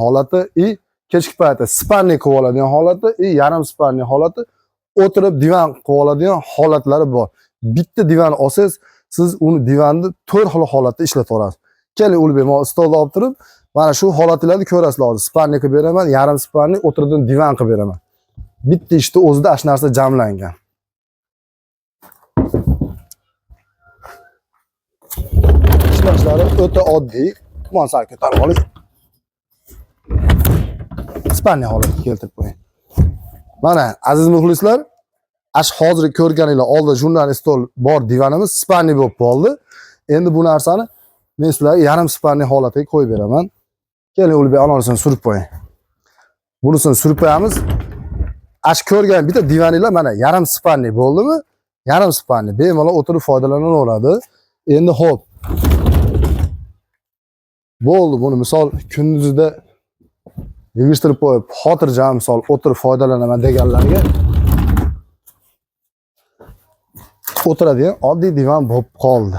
Holati и kechki paytda спальник qilib oladigan holati и yarim спальник holati, o'tirib divan qilib oladigan holatlari bor. Bitta divan olsangiz, siz uni divanni to'rt xil holatda ishlatib olasiz. Keling, Ulug'bek, mana stolni olib turib, mana shu holatlarni ko'rasizlar hozir. Спальник qilib beraman, yarim спальник, o'tirib divan qilib beraman. Bitta ishni o'zida shu narsa jamlangan. Ishlashlari o'ta oddiy. Mana sal ko'tarib oling. Спальник holatga keltirib qo'ying. Mana, aziz muxlislar, ash hozir ko'rganinglar oldin jurnal stol bor divanimiz спальник bo'lib qoldi. Endi bu narsani men sizlarga yarim спальник holatiga qo'yib beraman. Keling, Ulug'bek, anonisini surib qo'ying. Bunisini surib qo'yamiz. Ash ko'rgan bitta divaninglar mana yarim спальник bo'ldimi? Yarim спальник bemalol o'tirib foydalanaveradi. Endi xo'p. Bo'ldi, buni misol kunduzida yig'ishtirib qo'yib, xotirjam misol o'tirib foydalanaman deganlarga o'tiradigan oddiy divan bo'lib qoldi.